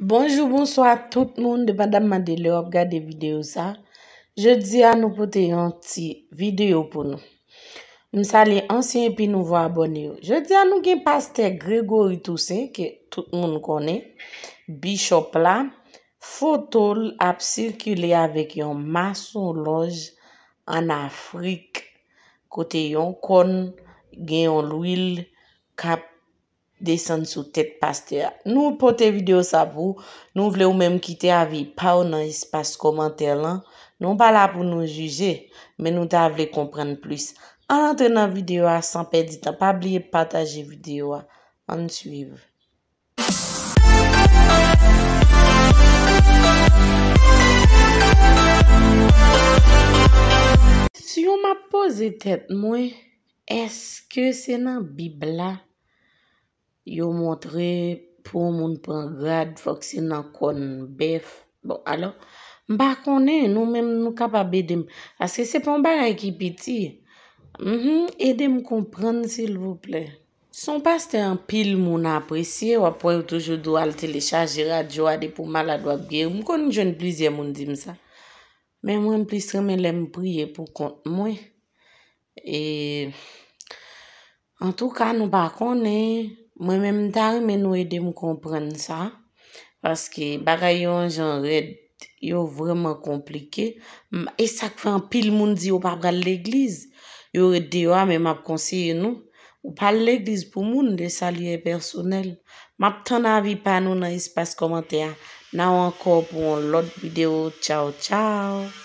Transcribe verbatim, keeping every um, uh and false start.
Bonjou, bonswa tout moun, depandamman de lè w ap gade videyo sa. Jodi a, nou pote yon ti videyo pou nou. M salye ansyen epi nouvo abòne yo. Jodi a, nou gen pastè Gregory Toussaint, ke tout moun konnen, bishop la, foto l ap sikile avèk yon masonlòj ann Afrik, kote yon kòn gen yon lwil k ap desann sou tèt pastè a. Nou pote videyo sa pou ou. Nou vle ou menm kite avi pa w nan espas kòmantè lan. Nou pa la pou nou jije, men nou ta vle konprann plis. Ann antre nan videyo a san pèdi tan. Pa bliye pataje videyo a. Ann swiv. Kesyon m ap poze tèt mwen, èske se nan Bib la yo montre pou yon moun pran grad, fòk se nan kòn bèf? Bon, alò, m pa konnen, nou menm nou kapab ede m. Paske se pa yon bagay ki piti. Mhm, ede m konprann, silvouplè. Se yon pastè anpil moun apresye, w ap wè yo toujou di w al telechaje radyo a depi w malad w ap geri. M konn jwenn plizyè moun di m sa. Men mwen, m plis renmen lè m priye pou kont mwen. E, antouka, nou pa konnen. Mwen menm, m ta renmen nou ede m konprann sa. Paske bagay yo yon jan rèd, yo vrèman konplike. M, e sa k fè anpil moun di yo pa pral legliz. Yo ret deyò a, men m ap konseye nou. Ou pa al legliz pou moun, le salut est personnel. M ap tann avi pa nou nan espas kòmantè a. N a wè ankò pou yon lòt videyo. Tchaw, tchaw.